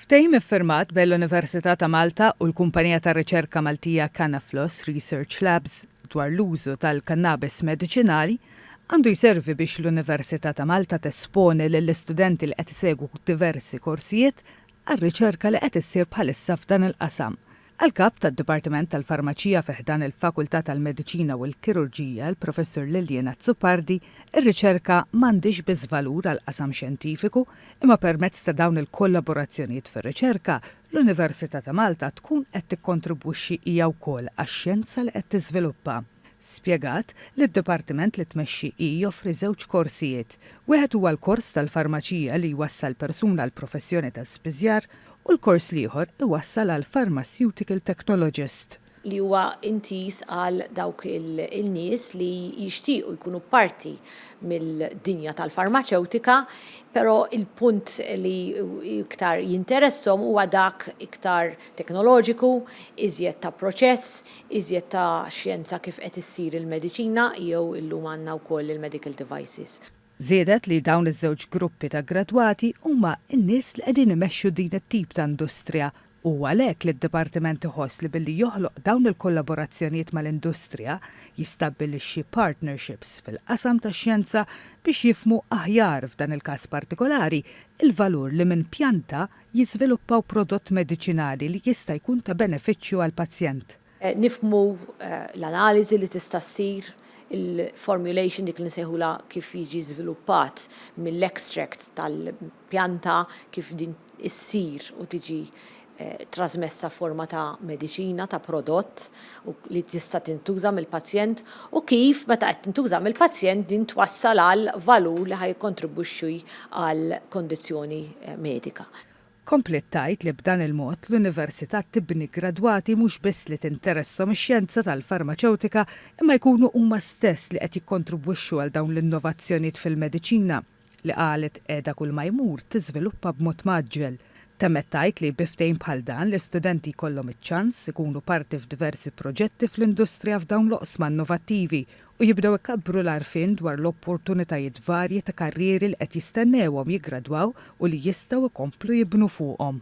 Ftehim iffirmat bejn l-Università ta' Malta u l-kumpanija ta' riċerka Maltija Canafloss Research Labs dwar l-użu tal-kannabis mediċinali għandu jservi biex l-Università ta' Malta tesponi lill-istudenti li qed isegwu diversi korsijiet għar-riċerka li qed issir bħalissa f'dan il-qasam. Għall-Kap tad-Dipartiment tal-Farmaċija fi ħdan il-Fakultà tal-Mediċina u l-Kirurġija, il-Professur Lilian Azzopardi, ir-riċerka m'għandhiex biss valur għall-qasam xjentifiku, imma permezz ta' dawn il-kollaborazzjonijiet fir-riċerka, l-Università ta' Malta tkun qed tikkontribwixxi hija wkoll għax-xjenza li qed tiżviluppa. Spjegat li d-dipartiment li tmexxi hi joffri żewġ korsijiet. Wieħed huwa l-kors tal-farmaċija li jwassal persuna għall-professjoni ta' spiżjar u l-kors l-ieħor iwassal għal Pharmaceutical Technologist. Li huwa intiż għal dawk il-nies li jixtiequ jkunu parti mill-dinja tal-farmaċewtika, però il-punt li iktar jinteresshom huwa dak iktar teknoloġiku, iżjed ta' proċess, iżjed ta' xjenza kif qed issir il-mediċina jew illum għandna wkoll il-medical devices. Żiedet li dawn iż-żewġ gruppi ta' gradwati huma n-nies li qegħdin imexxu din it-tip ta' industrija u huwa għalhekk li d-Dipartiment iħoss li billi joħloq dawn il-kollaborazzjonijiet mal-industrija jistabbilixxi partnerships fil-qasam tax-xjenza biex jifhmu aħjar f'dan il-każ partikolari il-valur li minn pjanta jiżviluppaw prodott mediċinali li jista' jkun ta' benefiċċju għall-pazjent. Nifhmu l-analiżi li tista' ssir, il-formulation dik li nsejħulha kif jiġi żviluppat mill-extract tal-pjanta kif din issir u tiġi trasmessa forma ta' mediċina, ta' prodott u li tista' tintuża mill-pazjent u kif meta qed tintuża mill-pazjent din twassal għal valur li ħa jikkontribwixxi għal kondizzjoni medika. Kompliet tgħid li b'dan il-mod l-Università tibni gradwati mhux biss li tinteresshom ix-xjenza tal-farmaċewtika imma jkunu huma stess li qed jikkontribwixxu għal dawn l-innovazzjonijiet fil-mediċina li qalet qiegħda kull ma jmur tiżviluppa b'mod mgħaġġel. Temmet tgħid li bi ftehim bħal dan l-istudenti jkollhom iċ-ċans ikunu parti f'diversi proġetti fl-industrija f'dawn l-oqsma innovattivi u jibdew ikabbru l-għarfien dwar l-opportunitajiet varji ta' karrieri li qed jistennewhom jiggradwaw u li jistgħu jkomplu jibnu fuqhom.